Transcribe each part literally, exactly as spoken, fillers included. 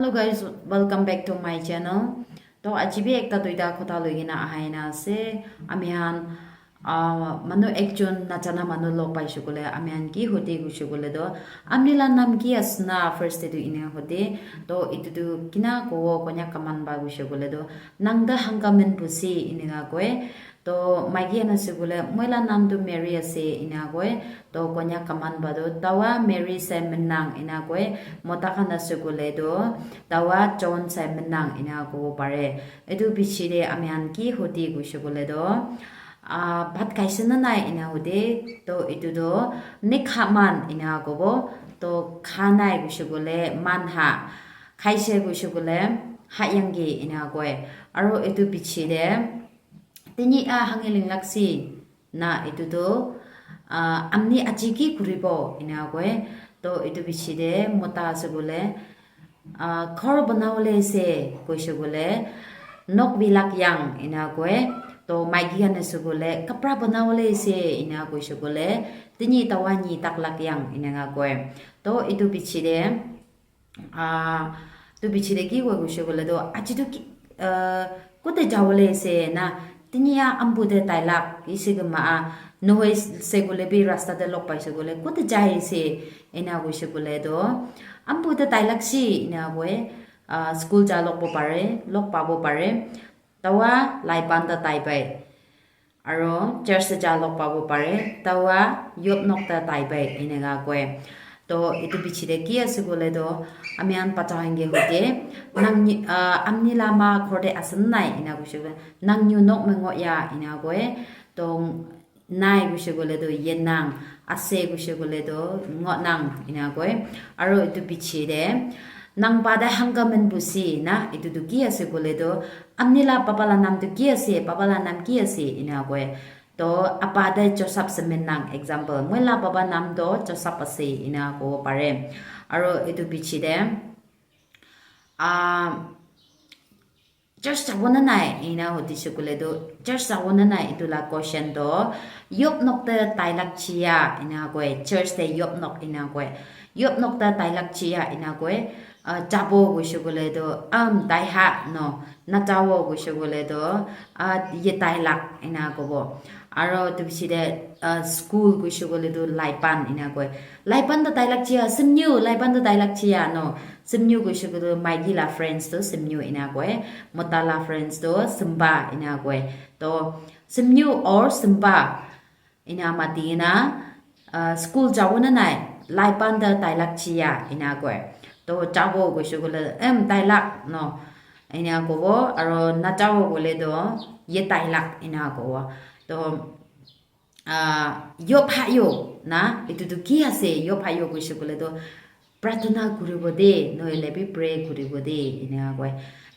Hello guys, welcome back to my channel. To aji bi ekta duita kotha loi kena ahai na ase. Ami khan, ah, manu ekjon najana manu log paishe koile, ami khan ki hode koishe koile to, "Amni la nam ki ase na?" First te tu ene hode. To etu tu kina kowo, Konyak ka man ba koishe koile to, "Nang da hangka men pusi," eneka koi. To maiki khan ase koile, "Moi la nam tu Mary ase," ena koi. To Konyak ka man ba tu, "Tawa Mary sai menang," ena koi. Mota khan ase koile tu, "Tawa John sai menang," ena kobo pare. Etu piche te ami khan ki hode koishe koile to, ah, "Bhat khaise na nai?" ena hode. To etu to, "Nek ha man," ena kobo. To "Kha nai," koishe koile, "Man ha." "Khaise," koishe koile, "Ha yang ge," ena koi. Aro etu piche te, "Tini a hangi ling laksi na," etu to, ah, "Amni aji ki kuribo?" ena koi. To etu piche te mota ase koile, ah, "Ghor banawole ase," koishe koile, "Nok bi lak yang," ena koi. To maiki khan ase koile, "Kapra banawole ase," ena koishe koile, "Tini tawa ni tak lak yang," eneka koi. To etu piche te, ah, tu piche te ki koi koishe koile to, "Aji tu ki, ah, kote jawole ase na? Tini a ambu te tailak ise ke ma a, nohoi se koile bi rasta te log paishe koile, kote jai ase?" ena koishe koile to, "Ambu te tailak si," ena koi. Ah, "School ja log bo pare, log pabo pare. Tawa lai pan ta tai pai." Aro church te ja log pabo pare, tawa yop nok ta tai pai, eneka koi. To etu piche te ki ase koile to, ami khan bacha khan ke hode, "Nang ni, ah, amni la ma ghor te ase na nai?" ena koishe koile, "Nang nyu nok me ngo ya," ena koi. To "Nai," koishe koile to, "Ye nang," "Ase," koishe koile to, "Ngo nang," ena koi. Aro etu piche te, "Nang pa da hangka men pusi na?" etu tu ki ase koile to, "Amni la papa la nam tu ki ase? Papa la nam ki ase?" ena koi. To, "Apa da Joseph semen nang," example, "Moi la papa nam to Joseph ase," ena kobo pare. Aro etu piche te, ah, "Church jabo na nai?" ena hudishe koile to, "Church jabo na nai?" etu la question to, "Yop nok te tailak chiya," ena koi, church te yop nok ena koi. "Yop nok te tailak chiya," ena koi. Ah, "Jabo," koishe koile to, "Um, tai ha no." "Na jawo," koishe koile to, ah, "Ye tailak," ena kobo. Aro tu piche te, ah, "School," koishe koile to, "Lai pan," ena koi. "Lai pan ta tailak chiya, simnyu, lai pan ta tailak chiya," no. "Simnyu," koishe koile to, maiki la friends to simnyu ena koi. Mota la friends to simba ena koi. To, "Simnyu or simba," ena mati kena, ah, "School jabo na nai? Lai pan ta tailak chiya," ena koi. To, "Jabo," koishe koile, "Em, tailak," no. Ena kobo, aro "Na jabo," koile to, "Ye tailak," ena kobo. To, ah, "Yop ha yo na?" etu tu ki ase? "Yop ha yo," koishe koile to, "Pratana kuribo de, nohole bi pray kuribo de," ena koi.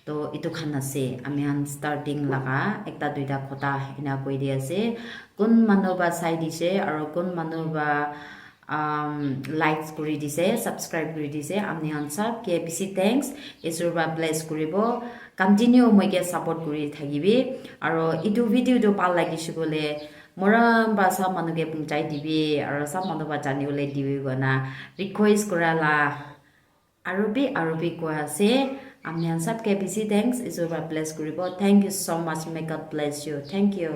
To etu khan ase ami khan starting laga ekta duita kotha ena koi di ase. Kun manu ba sai dise aro kun manu ba, um, likes kuri dise, subscribe kuri dise, ami khan sab ke bishi thanks. Isor ba bless kuribo. Continue moi ke support kuri thakibi. Aro etu video tu bhal lagishe koile, morom ba sab manu ke punchai dibi, aro sab manu ba jani bole dibi kona request kura la. Aro bi, aro bi koi ase. Ami khan sab ke bishi thanks. Isor ba bless kuribo. Thank you so much. May God bless you. Thank you.